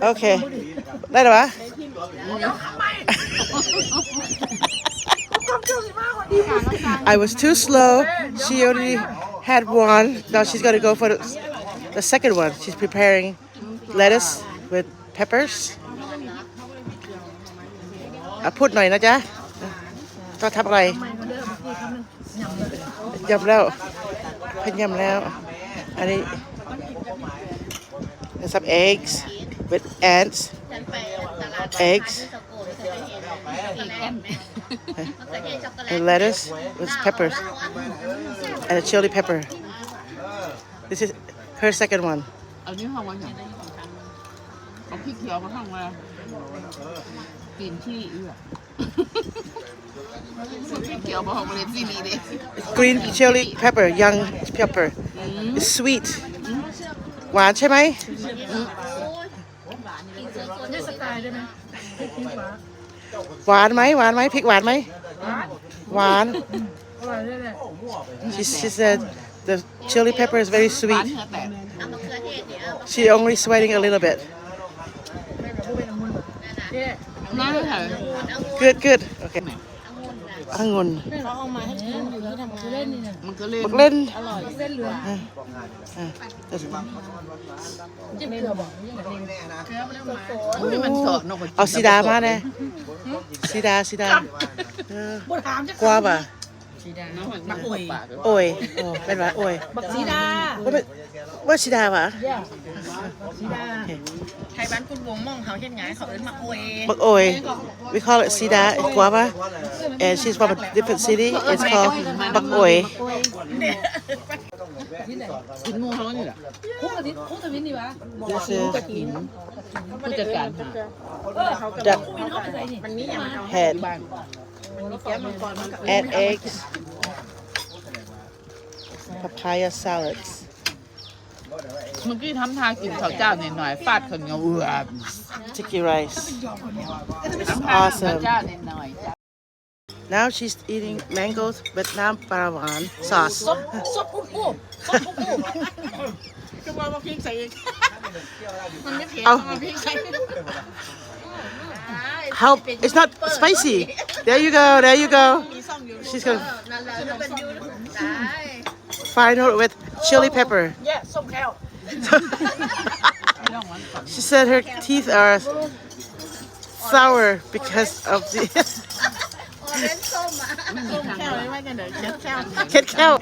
ໂອເຄ ໄດ້ແລ້ວຫວາ? I was too slow. She already had one. Now she's gonna go for the, the second one. She's preparing lettuce with peppers. ອ່ະ ພູດໜ້ອຍນະຈ໊ະ. ຕ້ອງທຳອະໄລ? ຍຳແລ້ວ ເພິ່ນຍຳແລ້ວ. ອັນນີ້ some eggs with ants, eggs and lettuce with peppers and a chili pepper. This is her second one. ອັນນີ້ເຮົາວ່າຫຍັງ? ເອົາພລິກຂຽວມາທາງວ່າ green chili ອີກ ພລິກຂຽວບໍ່ ເຮົາບໍ່ໄດ້ຊີລີເດ້. Green chili pepper, young pepper. It's sweet. ຫວານໃຊ່ໄໝ? ຫວານໄໝ? ຫວານໄໝ? ພລິກຫວານໄໝ? ຫວານ. She, she said the chili pepper is very sweet. She only sweating a little bit. Good, good. Okay. ອະງຸ່ນ ເຂົາເອົາມາໃຫ້ກິນຢູ່ທີ່ທຳງານ. ມັນກໍເຫຼັ້ນ ມັນກໍເຫຼັ້ນ ອະ ອະ ເອົາສີດາມາແດ່. ສີດາ ສີດາ ເອີ ກວາບາ ມາໂອຍ ໂອຍ ໂອ້ ແມ່ນວ່າໂອຍ ບັກສີດາ ບໍ່ແມ່ນ ວ່າສີດາຫວາ? ສີດາ ໄທບ້ານກຸດວົງ ໝ່ອງເຮົາເຮັດງານ ເຂົາເອີ້ນໝາກໂອຍ ໝາກໂອຍ. We call it ສີດາ ກວາບາ and she's from a different city. It's called ໝາກໂອຍ. ກິນໝູ່ເຮົານີ້ລະ. This is ຜູ້ຈັດການຫາ duck head and eggs, papaya salads. ເມື່ອກີ້ທຳທ່າກິນເຂົ້າຈ້າວໜ້ອຍໆ ຟາດເຂົ້າໜຽວ ເອືອ sticky rice. ທຳທ່າກິນເຂົ້າຈ້າວໜ້ອຍໆ. Now she's eating mangoes with ນ້ຳປາຫວານ sauce. ສົບ ສົບອຸບອຸ ສົບອຸບອຸ ຄືວ່າບໍ່ພິກໃສ່ອີກ ມັນໄມ່ເຜັດ ເອົາ ເອົາມາພິກໃສ່. How? It's not spicy. There you go. There you go. She's gonna final with chili pepper. Yeah, ສົ້ມແຂ້ວ. She said her teeth are sour because of the ເຄັດແຂ້ວ.